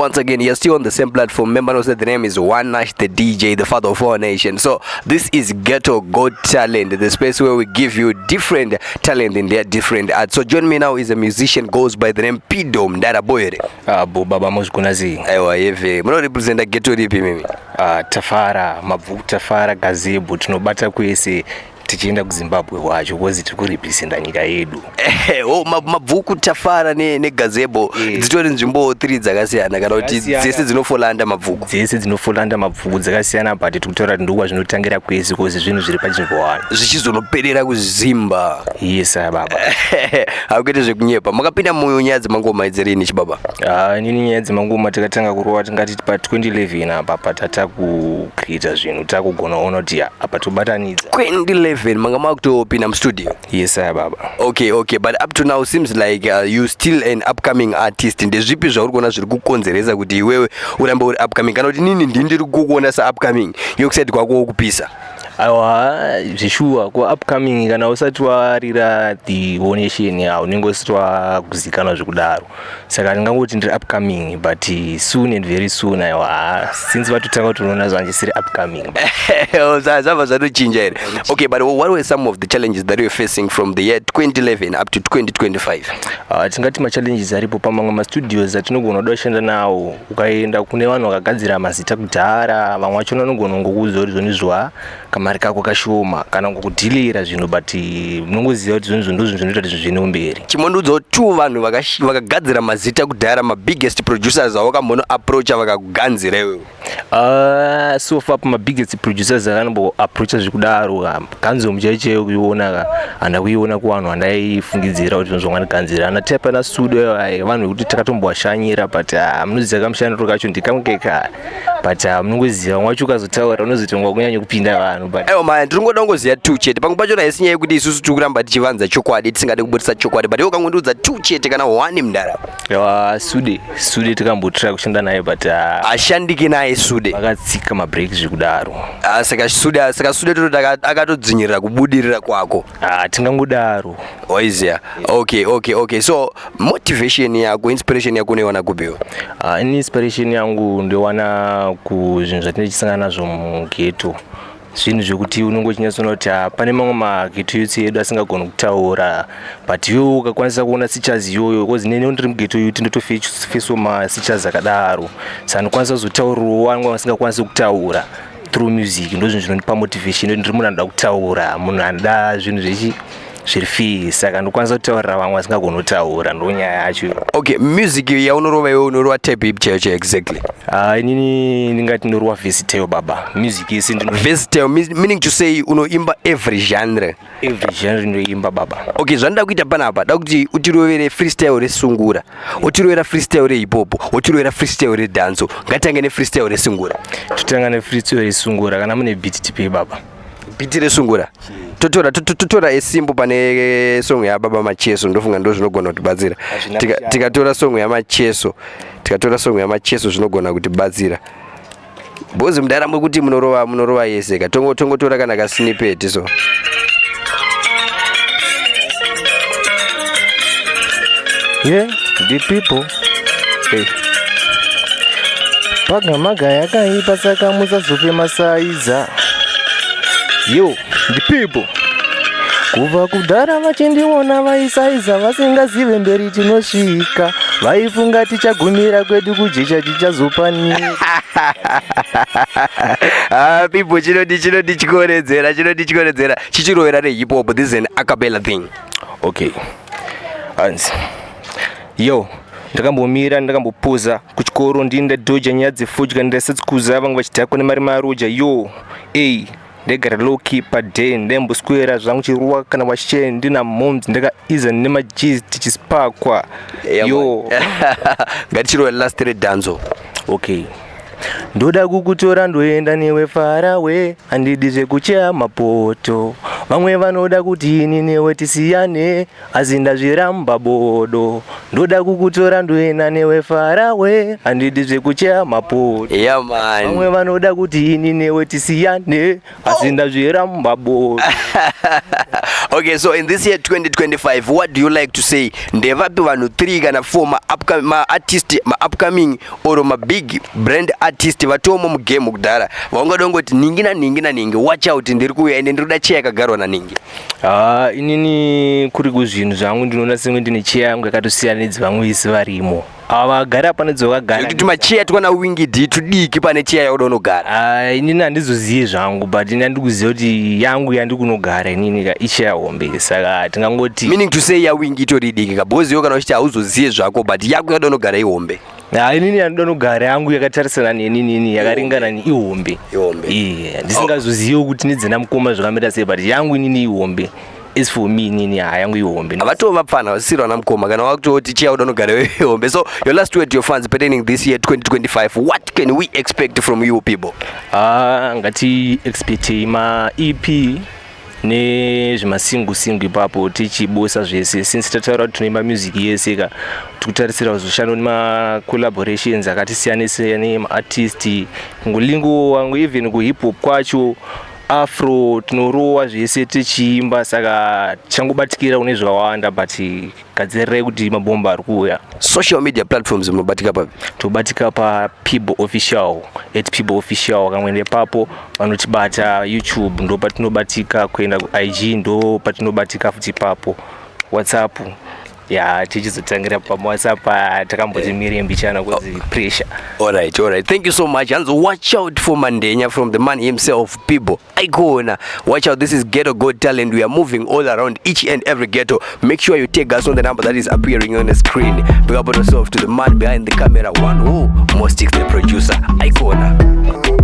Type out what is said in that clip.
Once again, you're still on the same platform. Remember, I said the name is One Nash, the DJ, the father of our nation. So this is Ghetto Got Talent, the space where we give you different talent in their different arts. So join me now is a musician, goes by the name Pido Mdara Boyere. Abo baba, muzvigona sei? Aiwa, yeve munorepresenta ghetto ripi mimi? Tafara Mabvuku, Tafara Gazebo, tinobata kwese tichienda kuZimbabwe kwacho because tiri kurepresenta nyika yedu. Oh, Mabvuku, Tafara neGazebo. Dzitori nzvimbo 3 dzakasiyana kana kuti Dzakasiyana. dzese dzinofall under Mabvuku? Dzese dzinofall under Mabvuku, dzakasiyana, but tiri kutaura kuti ndokwa zvinotangira kwese because zvinhu zviri pachinzvimbo 1. Zvichizonoperera kuZimba. Yes, baba. Hakuite zvekunyepa, makapinda munyaya dzemangoma idzi rini, chibaba? Inini nyaya dzemangoma takatanga kurova tingati pa2011 apa, patata kucreata zvinhu, takugona kuona kuti apa tobatanidza. 2011 manga makutopinda mustudio? Yes, baba. Okay, but up to now seems like you still an upcoming artist. Ndezvipi zvauri kuona zviri kukonzeresa kuti iwewe urambe uri upcoming, kana kuti nini ndini ndiri kukuona seupcoming, yokuside kwako wokupisa? Aiwa, zveshuwa, kuupcoming kana usati warira the whole nation, haunenge usati wakuzikanwa zvekudaro. Saka ndingangoti ndiri upcoming, but soon and very soon, aiwa, since vatotanga kutoona zvandisiri upcoming. Zvabva zvatochinja here? Okay, but what were some of the challenges that you're facing from the year 2011 up to 2025? Tingati machallenges aripo pamamwe mastudios atinogona kuda kushanda nawo, ukaenda kune vanhu vakagadzira mazita kudhara, vamwe vachona vanogona kungokuudza kuti zvonizwa kamari kako kashoma kana kukudhilira zvinhu, but munongoziva kuti zvonizvo ndozvinhu zvinoita kuti zvinhu zviende kumberi. Chimondiudzawo two vanhu vakagadzira mazita kudhara, mabiggest producers avakambonoapproacha vakakuganzira iwewe. So far pamabiggest producers akanamboapproacha zvekudaro, ganzo muchaichaiyo kuiona ka, handa kuiona kuvanhu vandaifungidzira kuti zvinhu zvangandiganzira ana type ana studio, ai, vanhu vekuti takatombowashanyira, but munoziva kamushandiro kacho ndikamwe keka, but munongoziva vamwe vacho ukazotaura unozotonga kunyanya kupinda vanhu, but Aiwa maya, ndiri ngoda kungoziva two chete. Pamwe pachona haisi nyaya yekuti isusu tiri kuramba tichivanza chokwadi, tisingade kubudisa chokwadi, but iwe ukangondiudza two chete kana one, mudara. Sude, Sude tikambotry kushanda naye, but Ashandike naye Sude? Vakatsika mabreak zvekudaro. Ah, saka Sude tototi akatodzinyirira kubudirira kwako? Tingangodaro. Waiziya. Okay, so motivation yako, inspiration yako unoiwana kupiwa? Ini inspiration yangu ndowana kuzvinhu zvatinenge tichisangana nazvo mughetto, zvinhu zvekuti unonge uchinyatsoona kuti pane mamwe maghetto youths edu asingagoni kutaura, but iwewe ukakwanisa kuona sichaz iyoyo, because neni ndiri mughetto youth, ndotofesawo masichaz akadaro, saka ndokwanisa kuzotaurirawo vamwe vasingakwanisi kutaura through music. Ndo zvinhu zvinondipa motivation, ndiri munhu anoda kutaura, munhu anoda zvinhu zvechi zviri free, saka ndokwanisa kutaurira vamwe vasingagoni kutaura, ndo nyaya yacho. Okay, music yaunorova iwe, unorova type ipi chaiyo chaiyo exactly? Inini ndingati ndorova versatile, baba, music yese ndino. Versatile meaning to say unoimba every genre? Every genre ndinoimba, baba. Okay, zvandoda kuita panapa, da kuti utirovere freestyle resungura, utirovera freestyle rehiphop, utirovera freestyle redancehall. Ngatitange nefreestyle resungura. Totanga nefreestyle resungura. Kana mune beat, tipei, baba. Beat resungura, totora totora esimbo pane song yababa Macheso, ndofunga ndo zvinogona kutibatsira. Hazvina kushata. Tikatora song yaMacheso, tikatora song yaMacheso zvinogona kutibatsira because mudaramo kuti munorova yese ka. Tongotora kana kasnippet so. Yeah, the people, hey. Pagamaga yakaipa, saka musazofe masaiza. Yo, the people, kubva kudhara vachindiona vaisaiza, vasingazive mberi tinosvika, vaifunga tichagumira kwedu kujecha, tichazopanika. Ah, people, chinodi chikoredzera, chinodi chikoredzera, chichirovera rehip hop. This is an acapella thing. Okay, hanzi yo, ndakambomira, ndakambopoza kuchikoro, ndini ndadhoja nyaya dzefodya, ndasatikuza vamwe vachidhakwa nemari maroja. Yo, ei, ndaigara lowkey paden, ndaimboswera zvangu chiruwa kana wache, ndina moms, ndakaiza nemajis tichispakwa. Yeah, yo man. Ngatichirove last redancehall. Okay, ndoda kukutora, ndoenda newe far away, handidi zvekucheya mapoto. Vamwe vanoda kuti ini newe tisiyane, asi ndazviramba bodo. Ndoda kukutora, ndoenda newe far away, handidi zvekucheya mapoto. Yeah, man. Vamwe vanoda kuti ini newe tisiyane, asi ndazviramba bodo. Okay, so in this year 2025, what do you like to say? Ndevapi vanhu 3 kana 4 ma-artist, ma-upcoming or ma-big brand artist vatomo mugame kudhara, vaungada kungoti ningi naningi naningi, watch out, ndiri kuuya, ende ndiri kuda cheya yakagarwa naningi? Ha, inini kuri kuzvinhu zvangu ndinoona semwe ndine cheya yangu yakatosiyana nedzevamwe vese varimo. Ava vagari hapana dzavakagara. Zvekuti tumacheya twana Winky D tudiki, pane cheya yauda unogara? Ah, inini handizozivi zvangu, but ini handiri kuziva kuti yangu yandiri kunogara inini ka icheya hombe, saka tingangoti Meaning to say yaWinky itori diki ka, because iwe kana uchiti hauzozive zvako, but yako yauda unogara ihombe. Ha, inini yandoda nogara yangu yakatarisana neninini yakaringana ni ihombe. Ihombe. Iya, ndisingazozivi kuti nedzena mukoma zvakamira sei, but yangu inini ihombe. As for me, inini ha, yangu ihombe. Havatova vapfana vasisiri vana mukoma kana vakutoti cheya uda unogara ihombe. So your last word to your fans pertaining this year 2025, what can we expect from you people? Ha, ngati expectei maEP nezvemasingle single ipapo, tichibosa zvese. Since tataura kuti tinoimba music yese ka, tikutarisira kuzoshanda nemacollaborations akati siyane siyane, maartist kungolingo wangu, even kuhip hop kwacho, afro, tinorowa zvese tichiimba. Saka tichangobatikira kune zvakawanda, but gadzirirai kuti mabhomba ari kuuya. Social media platforms munobatika papi? Tobatika paPibo Official, @PiboOfficial. Kamwende papo vanotibata. YouTube ndo patinobatika, kuenda kuIG ndo patinobatika futi ipapo. WhatsApp ya, tichizotangira pamawhatsapp, takamboti mire mbichana kuzi pressure. All right. Thank you so much. And watch out for Mandenya from the man himself, Pibo Icon. Watch out. This is Ghetto Got Talent. We are moving all around each and every ghetto. Make sure you take us on the number that is appearing on the screen. Big up on yourself to the man behind the camera, one who Mostik the producer. Icon.